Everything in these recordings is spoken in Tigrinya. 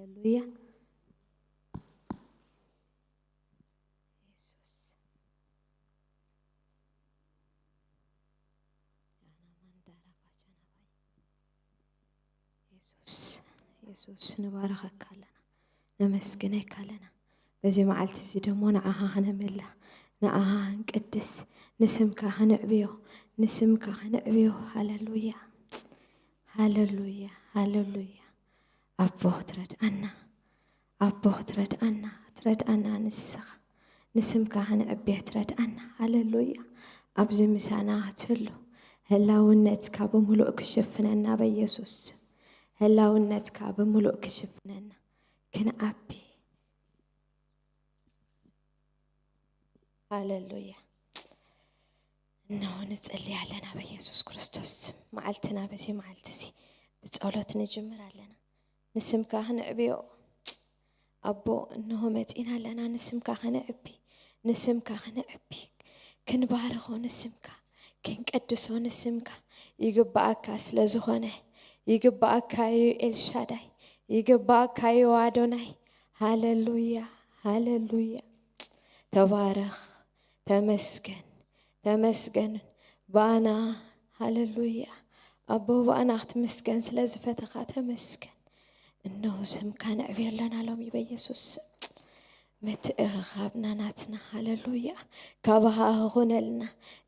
ሃሌሉያ። የሱስ። የሱስ፣ የሱስ፣ ንባረኸካ ኣለና፣ ነመስግነካ ኣለና። በዚ መዓልቲ እዚ ደሞ ንዓኻ ከነምልኽ፣ ንዓኻ ክንቅድስ፣ ንስምካ ከነዕብዮ፣ ንስምካ ከነዕብዮ። ሃሌሉያ፣ ሃሌሉያ፣ ሃሌሉያ። ኣቦ ክትረድኣና፣ ኣቦ ክትረድኣና፣ ክትረድኣና ንስኻ፣ ንስምካ ከነዕብዮ ክትረድኣና። ሃሌሉያ። ኣብዚ ምሳና ክትህሉ፣ ህላውነትካ ብምሉእ ክሽፍነና በየሱስ ስም። ህላውነትካ ብምሉእ ክሽፍነና። ክንዓቢ። ሃሌሉያ። እነሆ ንጸሊ ኣለና በየሱስ ክርስቶስ ስም። መዓልትና በዚ መዓልቲ እዚ ብጸሎት ንጅምር ኣለና። ንስምካ ክንዕብዮ ኣቦ፣ እነሆ መጺና ኣለና። ንስምካ ከነዕቢ፣ ንስምካ ከነዕቢ፣ ክንባርኾ ንስምካ፣ ክንቀድሶ ንስምካ። ይግባኣካ ስለ ዝኾነ፣ ይግባኣካ እዩ ኤልሻዳይ፣ ይግባኣካ እዩ ኣዶናይ። ሃሌሉያ፣ ሃሌሉያ። ተባረኽ፣ ተመስገን፣ ተመስገን። ባና፣ ሃሌሉያ። ኣቦ፣ ባና ክትምስገን ስለ ዝፈተኻ ተመስገን። እነሆ ስምካ ነዕብዮ ኣለና ሎሚ በየሱስ ስም። ምትእኽኻብና ናትና፣ ሃሌሉያ። ካባኻ ክኹነልና፣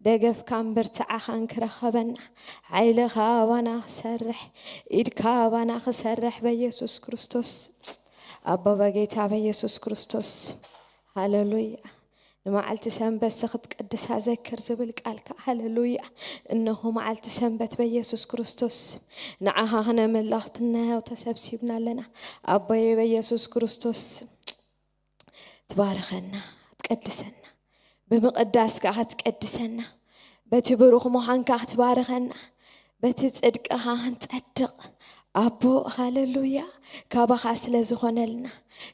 ደገፍካን ብርትዓኻን ክረኸበና፣ ሓይልኻ ኣባና ክሰርሕ፣ ኢድካ ኣባና ክሰርሕ በየሱስ ክርስቶስ። ኣቦ፣ በጌታ በየሱስ ክርስቶስ። ሃሌሉያ። ንመዓልቲ ሰንበት ሲ ክትቀድሳ ዘክር ዝብል ቃልካ። ሃሌሉያ። እነሆ መዓልቲ ሰንበት በየሱስ ክርስቶስ ንዓኻ ክነምልኽ ትናየው ተሰብሲብና ኣለና። ኣቦየ በየሱስ ክርስቶስ ትባርኸና፣ ትቀድሰና። ብምቕዳስካ ክትቀድሰና፣ በቲ ብሩኽ ምዃንካ ክትባርኸና፣ በቲ ጽድቅኻ ክንጸድቕ ኣቦ፣ ሃሌሉያ፣ ካባኻ ስለ ዝኾነልና፣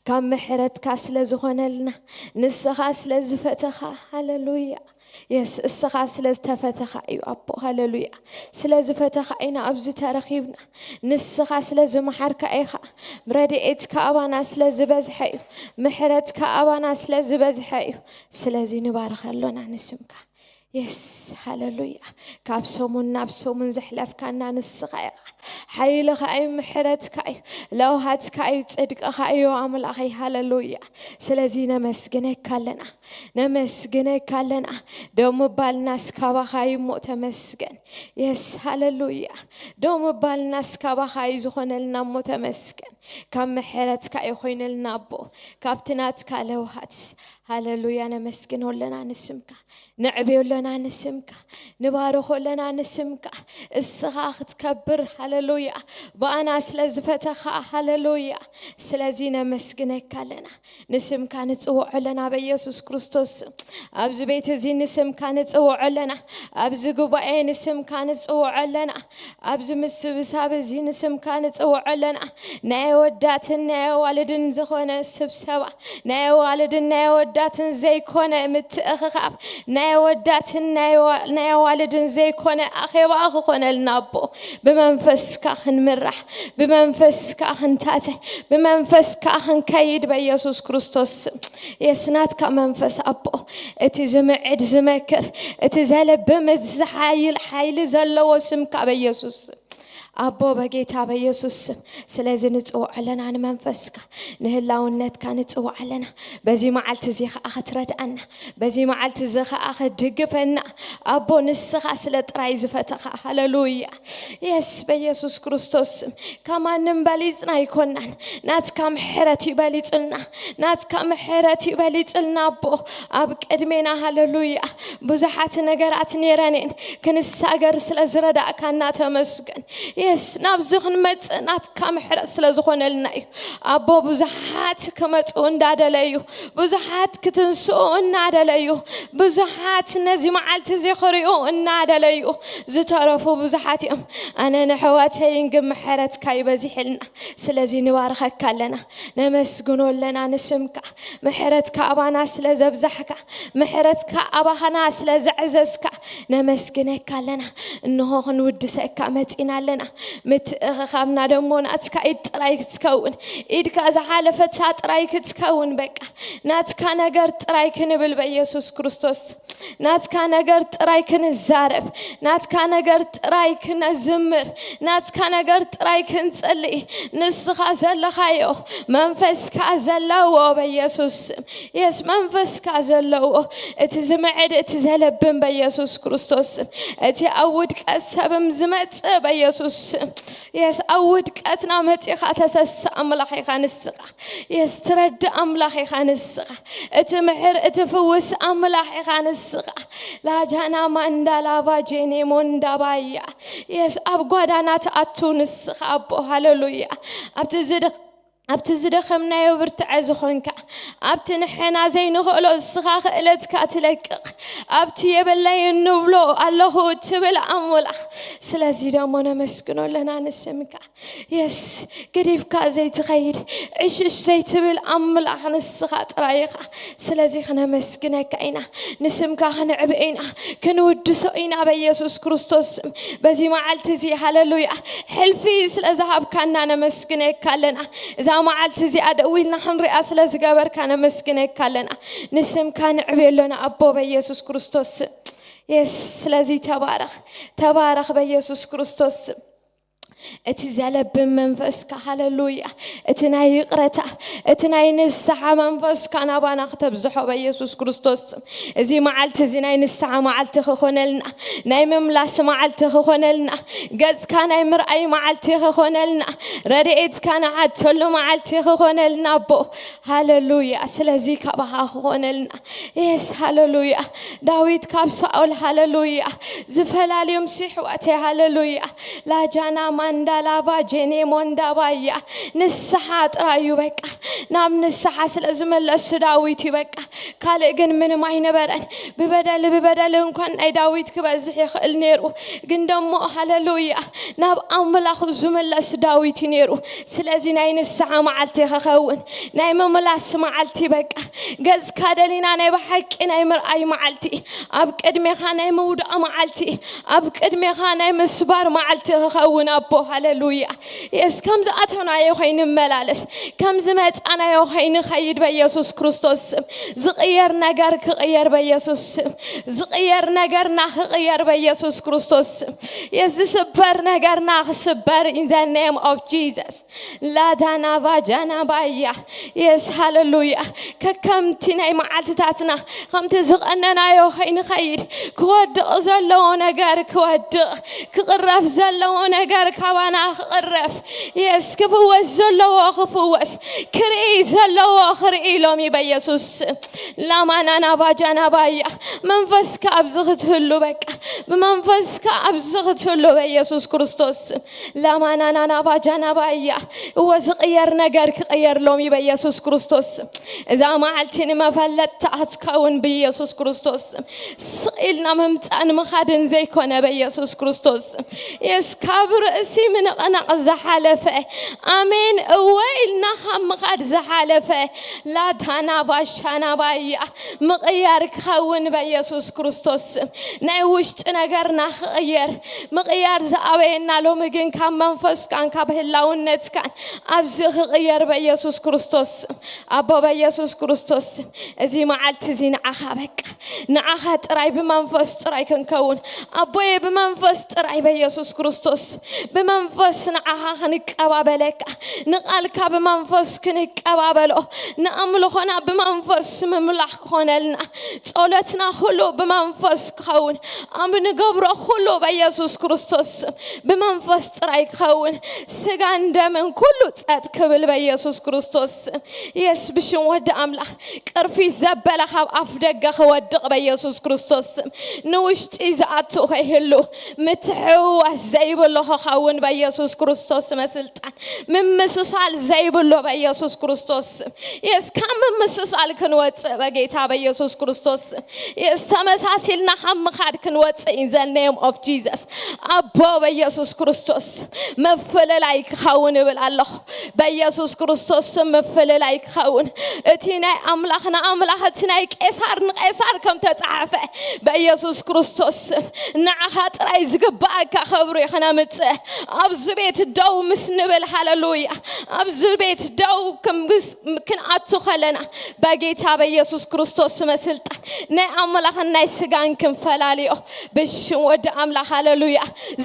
ካብ ምሕረትካ ስለ ዝኾነልና፣ ንስኻ ስለ ዝፈተኻ፣ ሃሌሉያ። የስ፣ እስኻ ስለ ዝተፈተኻ እዩ ኣቦ፣ ሃሌሉያ። ስለ ዝፈተኻ ኢና ኣብዚ ተረኺብና። ንስኻ ስለ ዝመሓርካ ኢኻ። ረድኤትካ ኣባና ስለ ዝበዝሐ እዩ። ምሕረትካ ኣባና ስለ ዝበዝሐ እዩ። ስለዚ ንባርኸ ኣሎና ንስምካ። የስ፣ ሃሌሉያ። ካብ ሰሙን ናብ ሰሙን ዘሕለፍካና ንስኻ ኢኻ። ሓይልኻ እዩ፣ ምሕረትካ እዩ፣ ለውሃትካ እዩ፣ ጽድቅኻ እዩ ኣምላኸይ። ሃሌሉያ። ስለዚ ነመስግነካ ኣለና፣ ነመስግነካ ኣለና። ደው ምባልናስ ካባኻ እዩ እሞ ተመስገን። የስ፣ ሃሌሉያ። ደው ምባልናስ ካባኻ እዩ ዝኾነልና እሞ ተመስገን። ካብ ምሕረትካ እዩ ኮይነልና ኣቦ፣ ካብቲ ናትካ ለውሃት። ሃሌሉያ። ነመስግኖ ኣለና ንስምካ። ነዕብዮ ኣለና ንስምካ፣ ንባርኾ ኣለና ንስምካ። እስኻ ክትከብር፣ ሃሌሉያ፣ ብኣና ስለ ዝፈተኻ፣ ሃሌሉያ። ስለዚ ነመስግነካ ኣለና፣ ንስምካ ንጽውዖ ኣለና በኢየሱስ ክርስቶስ ስም። ኣብዚ ቤት እዚ ንስምካ ንጽውዖ ኣለና፣ ኣብዚ ጉባኤ ንስምካ ንጽውዖ ኣለና፣ ኣብዚ ምስብሳብ እዚ ንስምካ ንጽውዖ ኣለና። ናይ ኣወዳትን ናይ ኣዋልድን ዝኾነ ስብሰባ፣ ናይ ኣዋልድን ናይ ኣወዳትን ዘይኮነ ምትእኽኻብ፣ ናይ ኣወዳትን ናይ ኣዋ-፣ ናይ ኣዋልድን ዘይኮነ ኣኼባ ክኾነልና ኣቦ፣ ብመንፈስካ ክንምራሕ፣ ብመንፈስካ ክንታተ፣ ብመንፈስካ ክንከይድ በኢየሱስ ክርስቶስ ስም። የስ ናትካ መንፈስ ኣቦ፣ እቲ ዝምዕድ ዝመክር፣ እቲ ዘልብም ዝሓይል ሓይሊ ዘለዎ ስምካ በኢየሱስ ስም። ኣቦ በጌታ በኢየሱስ ስም። ስለዚ ንጽውዖ ኣለና ንመንፈስካ፣ ንህላውነትካ ንጽውዖ ኣለና። በዚ መዓልቲ እዚ ኸኣ ክትረድኣና፣ በዚ መዓልቲ እዚ ኸኣ ክትድግፈና። ኣቦ ንስኻ ስለ ጥራይ ዝፈተኻ። ሃሌሉያ። የስ በኢየሱስ ክርስቶስ ስም። ካብ ማንም በሊጽና ኣይኮናን። ናትካ ምሕረት እዩ በሊጹልና። ናትካ ምሕረት እዩ በሊጹልና ኣቦ። ኣብ ቅድሜና ሃሌሉያ ብዙሓት ነገራት ነይረን እየን። ክንሳገር ስለ ዝረዳእካና ተመስገን። የስ ናብዚ ክንመጽእ ናትካ ምሕረት ስለ ዝኾነልና እዩ። ኣቦ ብዙሓት ክመጹ እንዳደለዩ፣ ብዙሓት ክትንስኡ እናደለዩ፣ ብዙሓት ነዚ መዓልቲ እዚ ክሪኡ እናደለዩ ዝተረፉ ብዙሓት እዮም። ኣነ ንሕዋተይን ግን ምሕረትካ ይበዚሕልና። ስለዚ ንባርኸካ ኣለና፣ ነመስግኖ ኣለና ንስምካ። ምሕረትካ ኣባና ስለ ዘብዛሕካ፣ ምሕረትካ ኣባኻና ስለ ዘዕዘዝካ ነመስግነካ ኣለና። እንሆ ክንውድሰካ መጺና ኣለና። ምትእኽኻብና ደሞ ናትካ ኢድ ጥራይ ክትከውን፣ ኢድካ ዝሓለፈታ ጥራይ ክትከውን፣ በቃ ናትካ ነገር ጥራይ ክንብል በኢየሱስ ክርስቶስ ናትካ ነገር ጥራይ ክንዛረብ፣ ናትካ ነገር ጥራይ ክነዝምር፣ ናትካ ነገር ጥራይ ክንጽሊ፣ ንስኻ ዘለኻዮ መንፈስካ ዘለዎ በኢየሱስ ስም። የስ መንፈስካ ዘለዎ፣ እቲ ዝምዕድ፣ እቲ ዘለብም በኢየሱስ ክርስቶስ ስም። እቲ ኣብ ውድቀት ሰብም ዝመጽእ በኢየሱስ ስም። የስ ኣብ ውድቀትና መጺኻ ተተስእ ኣምላኽ ኢኻ ንስኻ። የስ ትረድእ ኣምላኽ ኢኻ ንስኻ። እቲ ምሕር እቲ ፍውስ ኣምላኽ ኢኻ ንስኻ። ላጃና ማንዳ ላቫ ጄኔ ሞንዳ ባያ። የስ ኣብ ጓዳና ትኣቱ ንስኻ ኣቦ። ሃሌሉያ። ኣብቲ ዝደ ኣብቲ ዝደኸምናዮ ብርትዐ ዝኾንካ፣ ኣብቲ ንሕና ዘይንኽእሎ ንስኻ ክእለትካ ትለቅቕ፣ ኣብቲ የበለይ እንብሎ ኣለኹ ትብል ኣምላኽ። ስለዚ ደሞ ነመስግኖ ኣለና ንስምካ። የስ ገዲፍካ ዘይትኸይድ፣ ዕሽሽ ዘይትብል ኣምላኽ ንስኻ ጥራይ ኢኻ። ስለዚ ክነመስግነካ ኢና፣ ንስምካ ክንዕብ ኢና፣ ክንውድሶ ኢና በኢየሱስ ክርስቶስ ስም። በዚ መዓልቲ እዚ ሃሌሉያ ሕልፊ ስለ ዝሃብካና ነመስግነካ ኣለና። እዛ መዓልቲ እዚኣ ደው ኢልና ክንሪኣ ስለ ዝገበርካ ነመስግነካ ኣለና። ንስምካ ንዕብ ኣለና ኣቦ በኢየሱስ ክርስቶስ ስም። የስ ስለዚ ተባረኽ፣ ተባረኽ በኢየሱስ ክርስቶስ ስም። እቲ ዘለብን መንፈስካ ሃሌሉያ፣ እቲ ናይ ይቕረታ፣ እቲ ናይ ንስሓ መንፈስካ ናባና ክተብዝሖ በኢየሱስ ክርስቶስ ስም። እዚ መዓልቲ እዚ ናይ ንስሓ መዓልቲ ክኾነልና፣ ናይ ምምላስ መዓልቲ ክኾነልና፣ ገጽካ ናይ ምርኣይ መዓልቲ ክኾነልና፣ ረድኤትካ ንዓተሉ መዓልቲ ክኾነልና ኣቦ። ሃሌሉያ። ስለዚ ካባኻ ክኾነልና። የስ ሃሌሉያ። ዳዊት ካብ ሳኦል ሃሌሉያ ዝፈላልዮም ሲሕዋተይ ሃሌሉያ። ላጃና ማንዳ ላቫ ጄኔ ሞንዳ ባያ። ንስሓ ጥራይ እዩ በቃ። ናብ ንስሓ ስለ ዝመለሱ ዳዊት እዩ በቃ። ካልእ ግን ምንም ኣይነበረን። ብበደል ብበደል እንኳን ናይ ዳዊት ክበዝሕ ይኽእል ነይሩ፣ ግን ደሞ ሃሌሉያ ናብ ኣምላኹ ዝምለስ ዳዊት እዩ ነይሩ። ስለዚ ናይ ንስሓ መዓልቲ ክኸውን፣ ናይ ምምላስ መዓልቲ በቃ። ገጽካ ደሊና ናይ ብሓቂ ናይ ምርኣይ መዓልቲ፣ ኣብ ቅድሜኻ ናይ ምውዳቕ መዓልቲ፣ ኣብ ቅድሜኻ ናይ ምስባር መዓልቲ ክኸውን ኣቦ። ሃሌሉያ። የስ ከም ዝኣተናዮ ኾይንመላለስ፣ ከም ዝመጻናዮ ኾይንኸይድ በኢየሱስ ክርስቶስ ስም። ዝቕየር ነገር ክቕየር በኢየሱስ ስም። ዝቕየር ነገርና ክቕየር በኢየሱስ ክርስቶስ ስም። የስ ዝስበር ነገርና ክስበር in the name of Jesus። ላዳና ቫጃና ባያ። የስ ሃሌሉያ። ከከምቲ ናይ መዓልትታትና ከምቲ ዝቐነናዮ ኾይንኸይድ፣ ክወድቕ ዘለዎ ነገር ክወድቕ፣ ክቕረፍ ዘለዎ ነገር ካባና ክቕረፍ፣ የስ ክፍወስ ዘለዎ ክፍወስ፣ ክርኢ ዘለዎ ክርኢ ሎሚ በኢየሱስ ስም። ላማናና ቫጃና ባያ። መንፈስካ ኣብዚ ክትህሉ በቃ፣ ብመንፈስካ ኣብዚ ክትህሉ በኢየሱስ ክርስቶስ ስም። ላማናናና ቫጃና ባያ። እወ ዝቕየር ነገር ክቕየር ሎሚ በኢየሱስ ክርስቶስ ስም። እዛ መዓልቲ ንመፈለጥታ ክትከውን ብኢየሱስ ክርስቶስ ስም። ስቕ ኢልና ምምጻእን ምኻድን ዘይኮነ በኢየሱስ ክርስቶስ ስም። የስ ካብ ርእሲ ምንቕናቕ ዝሓለፈ፣ ኣሜን እወ ኢልና ካብ ምኻድ ዝሓለፈ፣ ላታና ባሻና ባያ ምቕያር ክኸውን በኢየሱስ ክርስቶስ ስም። ናይ ውሽጢ ነገርና ክቕየር፣ ምቕያር ዝኣበየና ሎሚ ግን ካብ መንፈስካን ካብ ህላውነትካን ኣብዚ ክቕየር በኢየሱስ ክርስቶስ ስም። ኣቦ በኢየሱስ ክርስቶስ ስም። እዚ መዓልቲ እዚ ንዓኻ በቃ፣ ንዓኻ ጥራይ ብመንፈስ ጥራይ ክንከውን ኣቦየ፣ ብመንፈስ ጥራይ በኢየሱስ ክርስቶስ፣ ብመንፈስ ንዓኻ ክንቀባበለካ፣ ንቓልካ ብመንፈስ ክንቀባበሎ፣ ንኣምልኾና ብመንፈስ ምምላኽ ክኾነልና፣ ጸሎትና ኩሉ ብመንፈስ ክኸውን፣ ኣብ ንገብሮ ኩሉ በኢየሱስ ክርስቶስ ብመንፈስ ጥራይ ክኸውን፣ ስጋን ደምን ኩሉ ጸጥ ክብል በኢየሱስ ክርስቶስ። የስ ብሽም ወዲ ኣምላኽ ቅርፊት ዘበለ ካብ ኣፍ ደገ ክወድቕ በኢየሱስ ክርስቶስ ስም። ንውሽጢ ዝኣቱ ከይህሉ ምትሕውዋስ ዘይብሉ ክኸውን በኢየሱስ ክርስቶስ ስም። ስልጣን ምምስሳል ዘይብሉ በኢየሱስ ክርስቶስ ስም። የስ ካብ ምምስሳል ክንወጽእ በጌታ በኢየሱስ ክርስቶስ ተመሳሲልና ካብ ምኻድ ክንወፅእ in the name of Jesus። ኣቦ በኢየሱስ ክርስቶስ ምፍልላይ ክኸውን እብል ኣለኹ። በኢየሱስ ክርስቶስ ምፍልላይ ክኸውን፣ እቲ ናይ ኣምላኽ ንኣምላኽ፣ እቲ ናይ ቄሳር ንቄሳር ከም ተጻሕፈ፣ በኢየሱስ ክርስቶስ ንዓኻ ጥራይ ዝግባኣካ ክብሪ ክነምጽእ ኣብዚ ቤት ደው ምስ ንብል፣ ሃለሉያ፣ ኣብዚ ቤት ደው ክንኣቱ ከለና፣ በጌታ በኢየሱስ ክርስቶስ ስመ ስልጣን ናይ ኣምላኽን ናይ ስጋን ክንፈላልዮ ብሽም ወዲ ኣምላኽ፣ ሃለሉያ።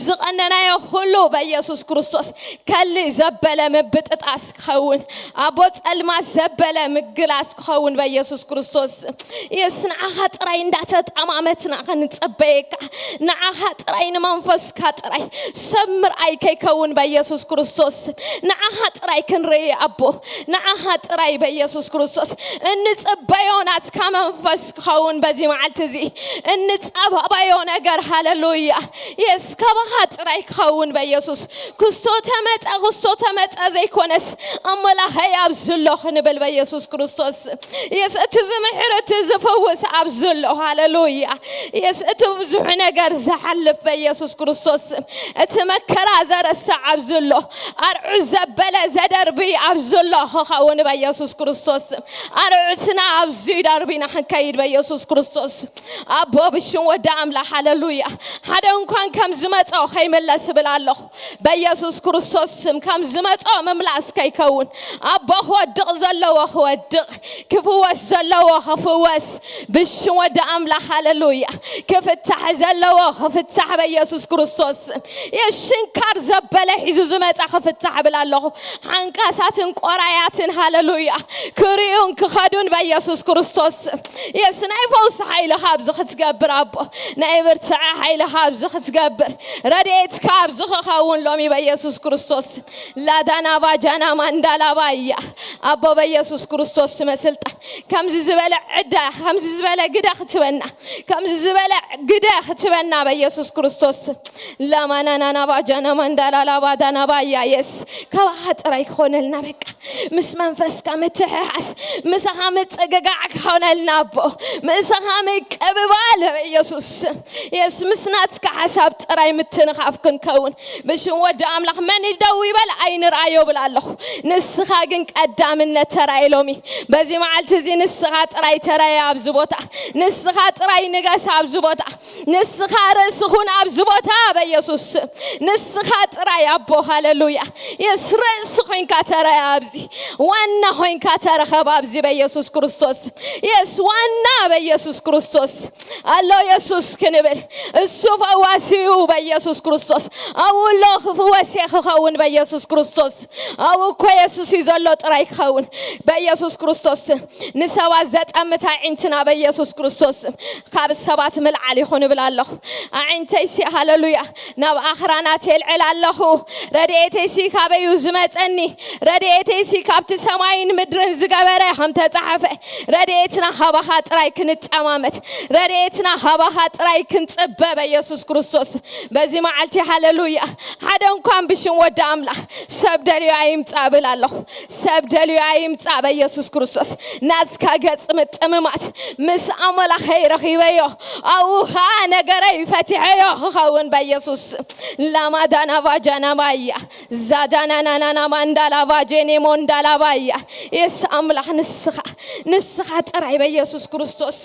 ዝቐነናዮ ኩሉ በኢየሱስ ክርስቶስ ከሊእ ዘበለ ምብጥጣስ ክኸውን፣ ኣቦ ጸልማት ዘበለ ምግላስ ክኸውን በኢየሱስ ክርስቶስ። የስ ንዓኻ ጥራይ እንዳተጣማመትና ክንጸበየካ፣ ንዓኻ ጥራይ ንመንፈስካ ጥራይ ሰብ ምርኣይ ከይከውን በኢየሱስ ክርስቶስ። ንዓኻ ጥራይ ክንርኢ ኣቦ፣ ንዓኻ ጥራይ በኢየሱስ ክርስቶስ እንጽበዮ ናትካ መንፈስ ክኸውን በዚ መዓልቲ እዚ እንጻባባዮ ነገር፣ ሃለሉያ፣ የስ ካባኻ ጥራይ ክኸውን በኢየሱስ። ክስቶ ተመጸ፣ ክስቶ ተመጸ ዘይኮነስ፣ ኣመላኸይ ኣብዚ ኣሎ ክንብል በኢየሱስ ክርስቶስ። የስ እቲ ዝምሕር፣ እቲ ዝፈውስ ኣብዚ ኣሎ፣ ሃለሉያ። የስ እቲ ብዙሕ ነገር ዝሓልፍ በኢየሱስ ክርስቶስ። እቲ መከራ ዘረስዕ ኣብዚ ኣሎ፣ ኣርዑ ዘበለ ዘደርቢ ኣብዚ ኣሎ ክኸውን በኢየሱስ ክርስቶስ። ኣርዑትና ኣብዚ ደርቢና ክንከይድ በኢየሱስ ክርስቶስ። ኣቦ ብሽም ወዲ ኣምላኽ፣ ሃለሉያ። ሓደ እንኳን ከም ዝመጾ ከይመለስ እብል ኣለኹ። በኢየሱስ ክርስቶስ ስም ከም ዝመጾ ምምላስ ከይከውን፣ ኣቦ ክወድቕ ዘለዎ ክወድቕ፣ ክፍወስ ዘለዎ ክፍወስ ብሽም ወዲ ኣምላኽ፣ ሃለሉያ። ክፍታሕ ዘለዎ ክፍታሕ በኢየሱስ ክርስቶስ ስም። የሽንካር ዘበለ ሒዙ ዝመጻ ክፍታሕ እብል ኣለኹ። ሓንካሳትን ቆራያትን፣ ሃለሉያ፣ ክርእዩን ክኸዱን በኢየሱስ ክርስቶስ ስም። የስ ናይ ፈውሲ ሓይልኻ ኣብዚ ክትገብር ኣቦ፣ ናይ ብርትዐ ሓይልኻ ኣብዚ ክትገብር፣ ረድኤትካ ኣብዚ ክኸውን ሎሚ በኢየሱስ ክርስቶስ ስም። ላዳናባ ጃና ማንዳላባ እያ። ኣቦ በኢየሱስ ክርስቶስ ስመ ስልጣን ከምዚ ዝበለ ዕዳ፣ ከምዚ ዝበለ ግደ ክትበና፣ ከምዚ ዝበለ ግደ ክትበና በኢየሱስ ክርስቶስ ስም። ላማናናናባ ጃና ማንዳላላባ ዳናባ እያ። የስ ካባኻ ጥራይ ክኾነልና በቃ ምስ መንፈስካ ምትሕሓስ፣ ምሳኻ ምጽግጋዕ ክኾነልና ኣቦ፣ ምሳኻ ምቅብባል በኢየሱስ ስም። የስ ምስ ናትካ ሓሳብ ጥራይ ምትንኻፍ ክንከውን ብሽም ወዲ ኣምላኽ። መን ደው ይበል ኣይንርኣዮ ብል ኣለኹ። ንስኻ ግን ቀዳምነት ተራየ ሎሚ። በዚ መዓልቲ እዚ ንስኻ ጥራይ ተራየ ኣብዚ ቦታ። ንስኻ ጥራይ ንገስ ኣብዚ ቦታ። ንስኻ ርእሲ ኩን ኣብዚ ቦታ በኢየሱስ ስም። ንስኻ ጥራይ ኣቦ፣ ሃለሉያ። የስ ርእሲ ኮይንካ ተራየ ኣብዚ። ዋና ኮይንካ ተረኸብ ኣብዚ በኢየሱስ ክርስቶስ ስም። የስ ዋና በኢየሱስ ክርስቶስ ስም። ኣሎ የሱስ ክንብል። እሱ ፈዋሲ እዩ በኢየሱስ ክርስቶስ። ኣብኡ ኣሎ ክፍወስ እየ ክኸውን በኢየሱስ ክርስቶስ ስም። ኣብኡ እኮ የሱስ እዩ ዘሎ ጥራይ ክኸውን በኢየሱስ ክርስቶስ ስም። ንሰባት ዘጠምት ኣዒንትና በኢየሱስ ክርስቶስ ስም ካብ ሰባት ምልዓል ይኹን እብል ኣለኹ። ኣዒንተይሲ፣ ሃለሉያ፣ ናብ ኣኽራናት የልዕል ኣለኹ። ረድኤተይሲ ካበዩ ዝመጸኒ? ረድኤተይሲ ካብቲ ሰማይን ምድርን ዝገበረ ከም ተጻሕፈ። ረድኤትና ካባኻ ጥራይ ክንጠማመት፣ ረድኤትና ካባኻ ጥራይ ክንጽበ በኢየሱስ ክርስቶስ በዚ መዓልቲ፣ ሃለሉያ። ሓደ እንኳን ብሽም ወዲ ኣምላኽ ሰብ ደልዩ ኣይምጻእ እብል ኣለኹ። ሰብ ደልዩ ኣይምጻእ በኢየሱስ ክርስቶስ። ናትካ ገጽ ምጥምማት ምስ ኣምላኸይ ረኺበዮ፣ ኣብኡ ኸኣ ነገረይ ፈቲሐዮ ክኸውን በኢየሱስ። ላማዳናቫ ጃናማያ ዛዳናናናና ማንዳላቫ ጄኔ ሞንዳላቫያ። የስ ኣምላኽ ንስኻ፣ ንስኻ ጥራይ በኢየሱስ ክርስቶስ፣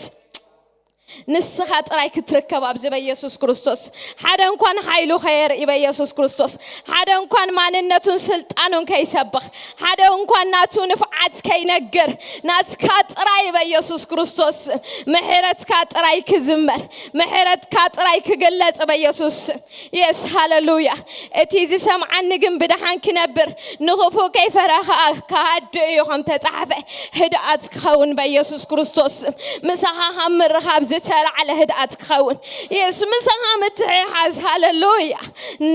ንስኻ ጥራይ ክትርከብ ኣብዚ በኢየሱስ ክርስቶስ። ሓደ እንኳን ሓይሉ ከየርኢ በኢየሱስ ክርስቶስ። ሓደ እንኳን ማንነቱን ስልጣኑን ከይሰብኽ፣ ሓደ እንኳን ናቱ ንፍዓት ከይነግር፣ ናትካ ጥራይ በኢየሱስ ክርስቶስ ምሕረትካ ጥራይ ክዝመር፣ ምሕረትካ ጥራይ ክግለጽ በኢየሱስ። የስ ሃለሉያ። እቲ ዝሰምዓኒ ግን ብደሓን ክነብር፣ ንኽፉእ ከይፈርሀ ከኣ ክሃድእ እዩ ከም ተጻሕፈ። ህድኣት ክኸውን በኢየሱስ ክርስቶስ። ምሳኻ ካብ ምርኻብ ዝተ ዝተላዕለ ህድኣት ክኸውን። የስ ምሳኻ ምትሕሓዝ። ሃለሉያ።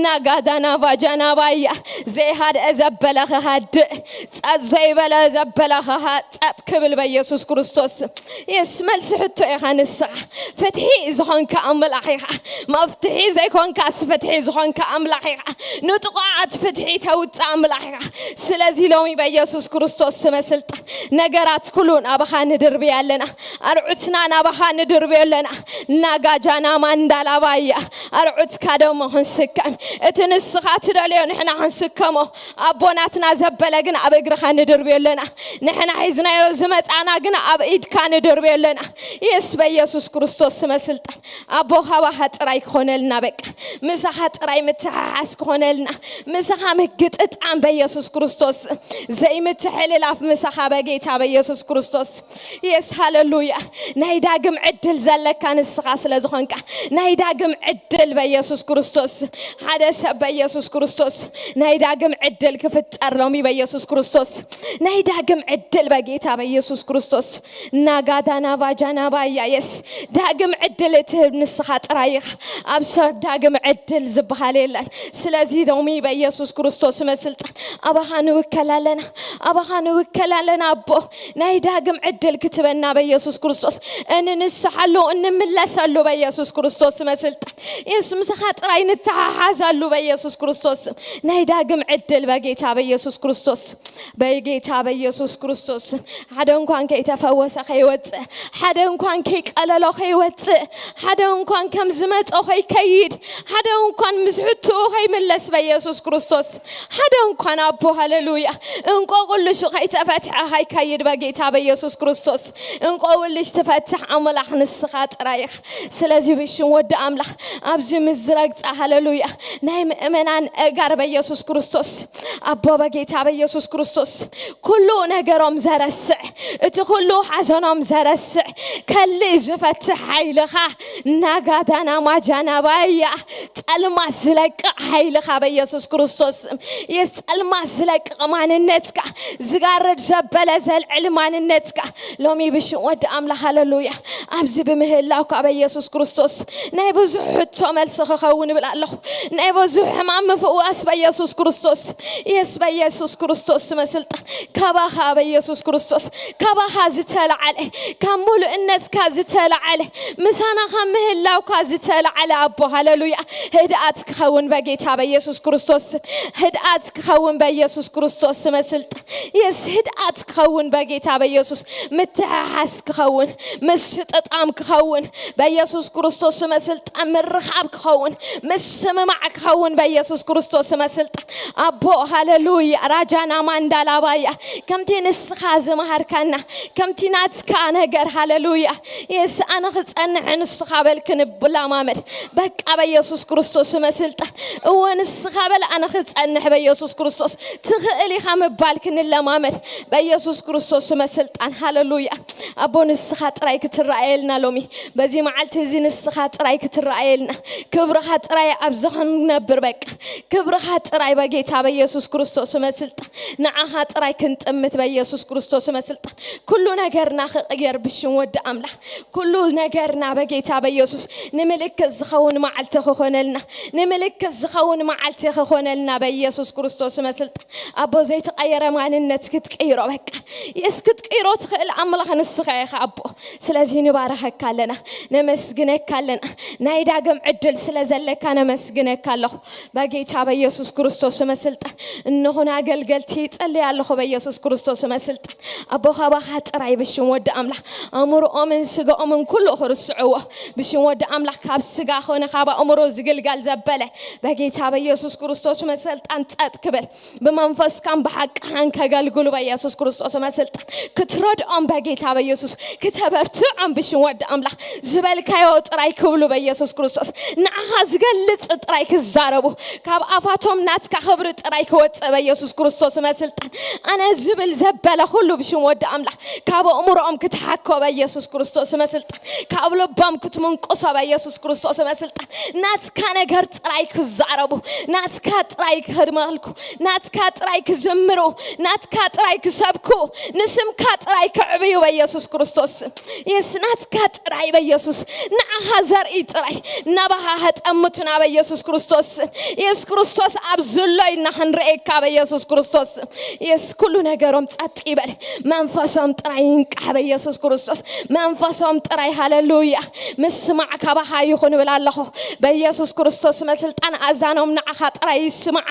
ናጋዳና ቫጃና ባያ ዘይሃድአ ዘበለ ክሃድእ፣ ጸጥ ዘይበለ ዘበለ ክሃ ጸጥ ክብል በኢየሱስ ክርስቶስ። የስ መልሲ ሕቶ ኢኻ ንስኻ። ፍትሒ ዝኾንካ ኣምላኽ ኢኻ። መፍትሒ ዘይኮንካስ ፍትሒ ዝኾንካ ኣምላኽ ኢኻ። ንጥቑዓት ፍትሒ ተውፅእ ኣምላኽ ኢኻ። ስለዚ ሎሚ በኢየሱስ ክርስቶስ ስመ ስልጣን ነገራት ኩሉ ናባኻ ንድርብዮ ኣለና። ኣርዑትና ናባኻ ንድርብዮ ኣለና። ናጋጃና ማንዳላባያ ኣርዑትካ ደሞ ክንስከም፣ እቲ ንስኻ ትደልዮ ንሕና ክንስከሞ። ኣቦናትና ዘበለ ግን ኣብ እግርኻ ንድርብዮ ኣለና። ንሕና ሒዝናዮ ዝመጻና ግን ኣብ ኢድካ ንድርብዮ ኣለና። የስ በኢየሱስ ክርስቶስ ስመ ስልጣን ኣቦ ካባኻ ጥራይ ክኾነልና፣ በቃ ምሳኻ ጥራይ ምትሕሓስ ክኾነልና፣ ምሳኻ ምግጥጣም በኢየሱስ ክርስቶስ፣ ዘይምትሕልላፍ ምሳኻ በጌታ በኢየሱስ ክርስቶስ። የስ ሃለሉያ። ናይ ዳግም ዕድል ዘለካ ንስኻ ስለ ዝኾንካ፣ ናይ ዳግም ዕድል በኢየሱስ ክርስቶስ። ሓደ ሰብ በኢየሱስ ክርስቶስ ናይ ዳግም ዕድል ክፍጠር ሎሚ በኢየሱስ ክርስቶስ። ናይ ዳግም ዕድል በጌታ በኢየሱስ ክርስቶስ። ናጋዳና ቫጃና ባያ የስ ዳግም ዕድል እትህብ ንስኻ ጥራይ ኢኻ። ኣብ ሰብ ዳግም ዕድል ዝበሃል የለን። ስለዚ ሎሚ በኢየሱስ ክርስቶስ ስመ ስልጣን ኣባኻ ንውከል ኣለና። ኣባኻ ንውከል ኣለና ኣቦ። ናይ ዳግም ዕድል ክትበና በኢየሱስ ክርስቶስ እንንስሓሉ እንምለሰሉ በኢየሱስ ክርስቶስ ስመ ስልጣን የስ ምሳኻ ጥራይ ንተሓሓዛሉ በኢየሱስ ክርስቶስ ስም። ናይ ዳግም ዕድል በጌታ በኢየሱስ ክርስቶስ፣ በጌታ በኢየሱስ ክርስቶስ ስም። ሓደ እንኳን ከይተፈወሰ ከይወፅእ፣ ሓደ እንኳን ከይቀለሎ ከይወፅእ፣ ሓደ እንኳን ከም ዝመጾ ከይከይድ፣ ሓደ እንኳን ምስ ሕትኡ ከይምለስ በኢየሱስ ክርስቶስ ስም። ሓደ እንኳን ኣቦ ሃለሉያ እንቆቁልሹ ከይተፈትሐ ከይከይድ በጌታ በኢየሱስ ክርስቶስ እንቆቁልሽ ትፈትሕ ኣምላኽ ንስኻ ጥራይ ኢኻ። ስለዚ ብሽም ወዲ ኣምላኽ ኣብዚ ምስ ዝረግጻ ሃለሉያ ናይ ምእመናን እጋር በኢየሱስ ክርስቶስ ኣቦ በጌታ በኢየሱስ ክርስቶስ ኩሉ ነገሮም ዘረስዕ፣ እቲ ኩሉ ሓዘኖም ዘረስዕ፣ ከልእ ዝፈትሕ ሓይልኻ ናጋዳና ማጃና ባያ ጸልማት ዝለቅቕ ሓይልኻ በኢየሱስ ክርስቶስ የስ ጸልማት ዝለቅቕ ማንነትካ ዝጋርድ ዘበለ ዘልዕል ማንነትካ ሎሚ ብሽም ወዲ ኣምላኽ ሃለሉያ ኣብዚ ብምህላውካ በኢየሱስ ክርስቶስ ናይ ብዙሕ ሕቶ መልሲ ክኸውን እብል ኣለኹ። ናይ ብዙሕ ሕማም ምፍዋስ በኢየሱስ ክርስቶስ የስ በኢየሱስ ክርስቶስ ስመ ስልጣን ካባኻ በኢየሱስ ክርስቶስ ካባኻ ዝተላዓለ ካብ ሙሉእነትካ ዝተላዓለ ምሳና ካብ ምህላውካ ዝተላዓለ ኣቦ ሃለሉያ ህድኣት ክኸውን በጌታ በኢየሱስ ክርስቶስ ስም። ህድኣት ክኸውን በኢየሱስ ክርስቶስ ስመ ስልጣን የስ ህድኣት ክኸውን በጌታ በኢየሱስ ምትሕሓስ ክኸውን ምስጥጣም ክኸውን በኢየሱስ ክርስቶስ ስመ ስልጣን ምርኻብ ክኸውን ምስምማዕ ክኸውን በኢየሱስ ክርስቶስ ስመ ስልጣን ኣቦ ሃለሉያ ራጃና ማንዳላባያ ከምቲ ንስኻ ዝመሃርካና ከምቲ ናትካ ነገር ሃለሉያ የስ ኣነ ክጸንሕ ንስኻ በል ክንብላማመድ በቃ በኢየሱስ ክርስቶስ ስመ ስልጣን እወ ንስኻ በል ኣነ ክጸንሕ በኢየሱስ ክርስቶስ ትኽእል ኢኻ ምባል ክንለማመድ በኢየሱስ ክርስቶስ ስመ ስልጣን ሃለሉያ ኣቦ ንስኻ ጥራይ ክትረኣየልና ሎሚ በዚ መዓልቲ እዚ ንስኻ ጥራይ ክትረኣየልና ክብርኻ ጥራይ ኣብዚ ክንነብር በቃ ክብርኻ ጥራይ በጌታ በኢየሱስ ክርስቶስ ስመ ስልጣን ንዓኻ ጥራይ ክንጥምት በኢየሱስ ክርስቶስ ስመ ስልጣን ኩሉ ነገርና ክቕየር ብሽም ወዲ ኣምላኽ ኩሉ ነገርና በጌታ በኢየሱስ ንምልክት ዝኸውን መዓልቲ ክኾነልና ንምልክት ዝኸውን መዓልቲ ክኾነልና በኢየሱስ ክርስቶስ ስመ ስልጣን ኣቦ ዘይተቐየረ ማንነት ክትቅይሮ በቃ የስ ክትቅይሮ ትኽእል ኣምላኽ ንስኻ ኢኻ ኣቦ ስለዚ ንባረኸካ ኣለና ነመስግነካ ኣለና ናይ ዳግም ዕድል ስለ ዘለካ ነመስግነካ ኣለኹ በጌታ በኢየሱስ ክርስቶስ ስመ ስልጣን እንኹን ኣገልገልቲ ይጸልይ ኣለኹ በኢየሱስ ክርስቶስ ስመ ስልጣን ኣቦ ካባኻ ጥራይ ብሽም ወዲ ኣምላኽ ኣእምሮኦምን ስጋኦምን ኩሉ ክርስዕዎ ብሽም ወዲ ኣምላኽ ካብ ስጋ ኾነ ካብ ኣእምሮ ዝግልጋል ዘበለ በጌታ በኢየሱስ ክርስቶስ ስመ ስልጣን ጸጥ ክብል ብመንፈስካን ብሓቅኻን ከገልግሉ በኢየሱስ ክርስቶስ ስመ ስልጣን ክትረድኦም በጌታ በኢየሱስ ክተበርትዖም ብሽም ወዲ ኣምላኽ ዝበልካዮ ጥራይ ክብሉ በኢየሱስ ክርስቶስ ንዓኻ ዝገልጽ ጥራይ ክዛረቡ ካብ ኣፋቶም ናትካ ክብሪ ጥራይ ክወፅእ በኢየሱስ ክርስቶስ ስመ ስልጣን ኣነ ዝብል ዘበለ ኩሉ ብሽም ወዲ ኣምላኽ ካብ ኣእምሮኦም ክትሓኮ በኢየሱስ ክርስቶስ ስመ ስልጣን ካብ ልቦም ክትምንቁሶ በኢየሱስ ክርስቶስ ስመ ስልጣን ናትካ ነገር ጥራይ ክዛረቡ፣ ናትካ ጥራይ ከድመልኩ፣ ናትካ ጥራይ ክዝምሩ፣ ናትካ ጥራይ ክሰብኩ፣ ንስምካ ጥራይ ክዕብዩ በኢየሱስ ክርስቶስ። የስ ናትካ ጥራይ በኢየሱስ፣ ንዓኻ ዘርኢ ጥራይ ናባኻ ከጠምቱና በኢየሱስ ክርስቶስ። የሱስ ክርስቶስ ኣብ ዝሎ ኢና ክንርእየካ በኢየሱስ ክርስቶስ። የስ ኩሉ ነገሮም ጸጥ ይበል፣ መንፈሶም ጥራይ ይንቃሕ በኢየሱስ ክርስቶስ። መንፈሶም ጥራይ ሃለሉያ ምስማዕ ካባኻ ይኹን እብል ኣለኹ። በኢየሱስ ክርስቶስ መስልጣን ኣዛኖም ንዓኻ ጥራይ ይስማዕ፣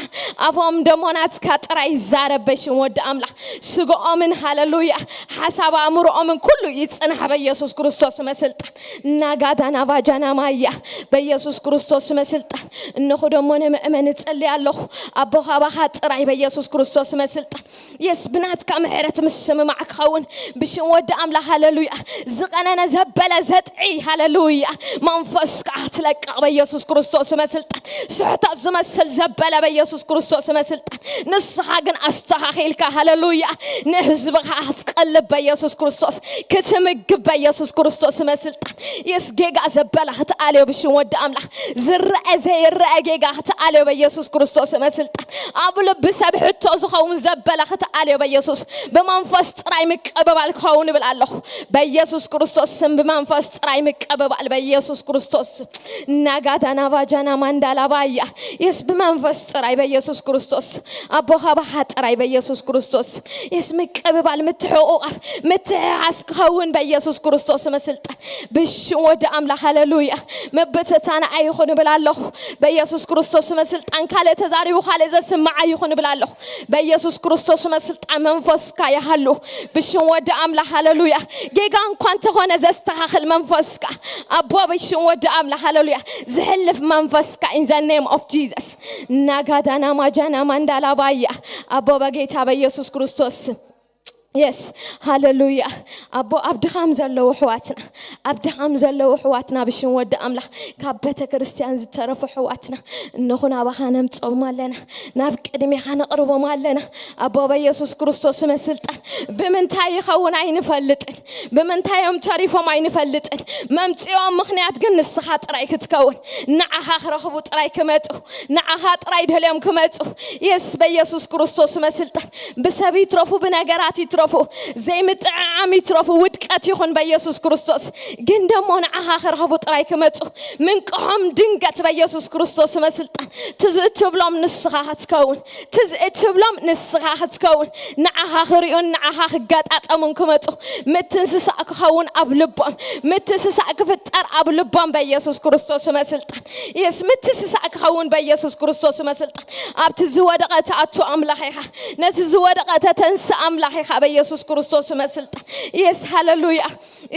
ኣፎም ደሞ ናትካ ጥራይ ይዛረብ በሽም ወዲ ኣምላኽ። ስግኦምን ሃለሉያ ሓሳብ ኣእምሮኦምን ኩሉ ይጽናሕ በኢየሱስ ክርስቶስ መስልጣን። ናጋዳና ቫጃና ማያ በኢየሱስ ክርስቶስ መስልጣን። እንኹ ደሞ ንምእመን እጽሊ ኣለኹ። ኣቦ ካባኻ ጥራይ በኢየሱስ ክርስቶስ መስልጣን። የስ ብናትካ ምሕረት ምስምማዕ ክኸውን ብሽም ወዲ ኣምላኽ ሃለሉያ። ዝቐነነ ዘበለ ዘጥዒ ሃለሉያ መንፈስካ ክትለቅቕ በኢየሱስ ክርስቶስ መስልጣን። ስሕተት ዝመስል ዘበለ በኢየሱስ ክርስቶስ መስልጣን። ንስኻ ግን ኣስተኻኺልካ ሃለሉያ ንህዝብኻ ክትቀልብ በኢየሱስ ክርስቶስ፣ ክትምግብ በኢየሱስ ክርስቶስ መስልጣን። የስ ጌጋ ዘበለ ክትኣልዮ ብሽም ወዲ ኣምላኽ። ዝረአ ዘይረአ ጌጋ ክትኣልዮ በኢየሱስ ክርስቶስ መስልጣን። ኣብ ልቢ ሰብ ሕቶ ዝኸውን ዘበለ ክትኣልዮ በኢየሱስ። ብመንፈስ ጥራይ ምቅብባል ክኸውን እብል ኣለኹ በኢየሱስ ክርስቶስ ስም። ብመንፈስ ጥራይ ምቅብባል በኢየሱስ ክርስቶስ ስም። ናጋዳና ቫጃና ማንዳላ ባያ። የስ ብመንፈስ ጥራይ በኢየሱስ ክርስቶስ ስም። ኣቦ ካባኻ ጥራይ በኢየሱስ ክርስቶስ ስም። የስ ምቅብባል ምትሕቑቓፍ ምትሕሓስ ክኸውን በኢየሱስ ክርስቶስ መስልጣን። ብሽም ወዲ ኣምላኽ ሃለሉያ። ምብትታን ኣይኹን እብል ኣለኹ በኢየሱስ ክርስቶስ መስልጣን። ካልእ ተዛሪቡ ካልእ ዘስምዕ ኣይኹን እብል ኣለኹ በኢየሱስ ክርስቶስ መስልጣን። መንፈስካ ይሃሉ ብሽም ወዲ ኣምላኽ ሃለሉያ። ጌጋ እንኳ እንተኾነ ዘስተኻኽል መንፈስካ ኣቦ ብሽም ወዲ ኣምላኽ ሃለሉያ። ዝሕልፍ መንፈስካ in the name of Jesus። ናጋዳና ማጃና ማንዳላ ባያ ኣቦ በጌታ በኢየሱስ ክርስቶስ ስም። የስ ሃለሉያ። ኣቦ ኣብ ድኻም ዘለዉ ኣሕዋትና፣ ኣብ ድኻም ዘለዉ ኣሕዋትና ብሽም ወዲ ኣምላኽ ካብ ቤተ ክርስቲያን ዝተረፉ ኣሕዋትና እንኹ ናባኻ ነምጾም ኣለና፣ ናብ ቅድሜኻ ነቕርቦም ኣለና። ኣቦ በኢየሱስ ክርስቶስ መስልጣን ብምንታይ ይኸውን ኣይንፈልጥን፣ ብምንታይ እዮም ተሪፎም ኣይንፈልጥን። መምጽኦም ምኽንያት ግን ንስኻ ጥራይ ክትከውን፣ ንዓኻ ክረኽቡ ጥራይ ክመጹ፣ ንዓኻ ጥራይ ደልዮም ክመጹ። የስ በኢየሱስ ክርስቶስ መስልጣን ብሰብ ይትረፉ፣ ብነገራት ይትረፉ፣ ዘይምጥዕዓም ይትረፉ፣ ውድቀት ይኹን በኢየሱስ ክርስቶስ። ግን ደሞ ንዓኻ ክረኽቡ ጥራይ ክመጹ ምንቅሖም ድንገት በኢየሱስ ክርስቶስ መስልጣን። ትዝ እትብሎም ንስኻ ክትከውን፣ ትዝ እትብሎም ንስኻ ክትከውን፣ ንዓኻ ክርእዩን ንዓኻ ክገጣጠሙን ክመጹ ምትንስሳእ ክኸውን ኣብ ልቦም፣ ምትንስሳእ ክፍጠር ኣብ ልቦም በኢየሱስ ክርስቶስ መስልጣን። የስ ምትንስሳእ ክኸውን በኢየሱስ ክርስቶስ መስልጣን። ኣብቲ ዝወደቐ ትኣቱ ኣምላኽ ኢኻ፣ ነቲ ዝወደቐ ተተንስእ ኣምላኽ ኢኻ በኢየሱስ ክርስቶስ መስልጣን። የስ ሃለሉያ።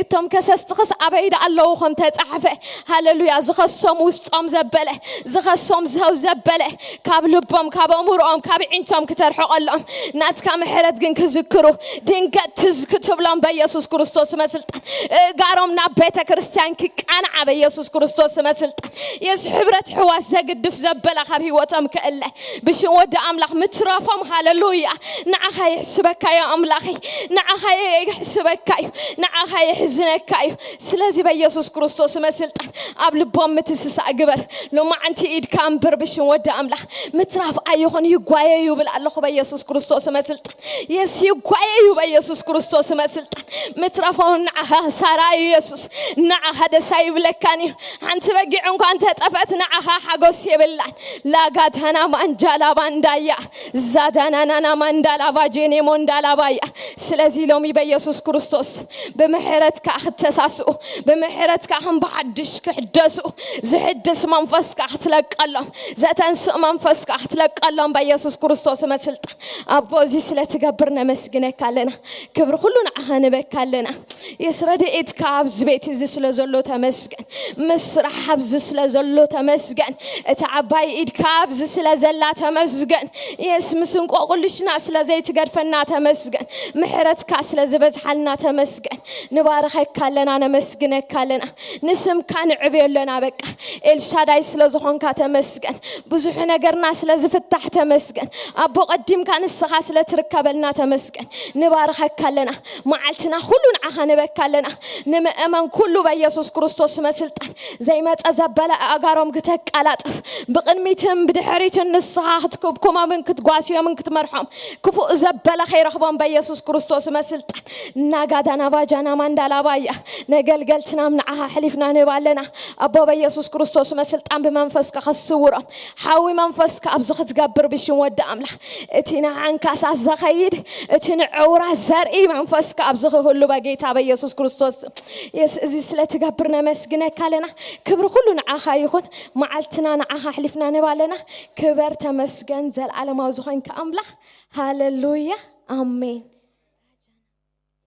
እቶም ከሰስቲ ክስ ኣበይ ደኣ ኣለዉ ከም ተጻሕፈ፣ ሃለሉያ። ዝኸሶም ውስጦም ዘበለ፣ ዝኸሶም ሰብ ዘበለ ካብ ልቦም ካብ ኣእምሮኦም ካብ ዒንቶም ክተርሕቐሎም ናትካ ምሕረት ግን ክዝክሩ ድንገት ትዝ ክትብሎም በኢየሱስ ክርስቶስ መስልጣን። እጋሮም ናብ ቤተ ክርስቲያን ክቃንዓ በኢየሱስ ክርስቶስ መስልጣን። የስ ሕብረት ሕዋስ ዘግድፍ ዘበለ ካብ ህይወቶም ክእለ ብሽም ወዲ ኣምላኽ ምትራፎም ሃለሉያ። ንዓኻ ይሕስበካ እዩ ኣምላኸይ፣ ንዓኻ ይሕስበካ እዩ፣ ንዓኻ ይሕዝነካ እዩ። ስለዚ በኢየሱስ ክርስቶስ መስልጣን ኣብ ልቦም ምትስሳእ ግበር። ሎማዓንቲ ኢድካ እምብር ብሽም ወዲ ኣምላኽ ምትራፍ ኣይኹን ይጓየ ይብል ኣለኹ በኢየሱስ ክርስቶስ መስልጣን። የስ ይጓየ እዩ በኢየሱስ ክርስቶስ መስልጣን። ምትራፎም ንዓኻ ክሳራ እዩ የሱስ፣ ንዓኻ ደስ ኣይብለካን እዩ። ሓንቲ በጊዕ እንኳ እንተጠፈት ንዓኻ ሓጎስ የብላን። ላጋታና ማንጃላ ባንዳያ ዛዳናናና ማንዳላ ቫጄኔ ሞንዳላ ባያ። ስለዚ ሎሚ በኢየሱስ ክርስቶስ ብምሕረትካ ክተሳስኡ፣ ብምሕረትካ ከም ብሓድሽ ክሕደሱ፣ ዝሕድስ መንፈስካ ክትለቀሎም፣ ዘተንስእ መንፈስካ ክትለቀሎም በኢየሱስ ክርስቶስ መስልጣን። ኣቦ እዚ ስለ ትገብር ነመስግነካ ኣለና። ክብሪ ኩሉ ንዓኻ ንበካ ኣለና። የስ ረድኤትካ ኣብዚ ቤት እዚ ስለ ዘሎ ተመስገን። ምስራሕ ኣብዚ ስለ ዘሎ ተመስገን። እታ ዓባይ ኢድካ ኣብዚ ስለ ዘላ ተመስገን። የስ ምስ እንቆቁልሽና ስለ ዘይትገድፈና ተመስገን። ምሕረትካ ስለ ዝበዝሓልና ተመስገን። ንባርኸካ ኣለና፣ ነመስግነካ ኣለና። ንስምካ ንዕብዮ ኣለና። በቃ ኤልሻዳይ ስለ ዝኾንካ ተመስገን። ብዙሕ ነገርና ስለ ዝፍታሕ ተመስገን። ኣቦ ቀዲምካ ንስኻ ስለ ትርከበልና ተመስገን። ንባርኸካ ኣለና። መዓልትና ኩሉ ንዓኻ ንበካ ኣለና። ንምእመን ኩሉ በኢየሱስ ክርስቶስ መስልጣን ዘይመጸ ዘበለ ኣእጋሮም ክተቃላጥፍ ብቕድሚትን ብድሕሪትን ንስኻ ክትክብኩሞምን ክትጓስዮምን ክትመርሖም ክፉእ ዘበለ ከይረኽቦም በኢየሱስ ክርስቶስ መስልጣን ናጋዳና ባጃና ማንዳላባያ ነገልገልትናም ንዓኻ ሕሊፍና ንህብ ኣለና። ኣቦ በኢየሱስ ክርስቶስ መስልጣን ብመንፈስካ ከስውሮም ሓዊ መንፈስካ ኣብዚ ክትገብር ብሽም ወዲ ኣምላኽ እቲ ንዓንካሳ ዘኸይድ እቲ ንዕውራ ዘርኢ መንፈስካ ኣብዚ ክህሉ በጌታ በኢየሱስ ክርስቶስ የስ እዚ ስለ ትገብር ነመስግነካ ኣለና። ክብሪ ኩሉ ንዓኻ ይኹን። መዓልትና ንዓኻ ኣሕሊፍና ንህብ ኣለና። ክበር ተመስገን ዘልዓለማዊ ዝኾንካ ኣምላኽ። ሃሌሉያ ኣሜን።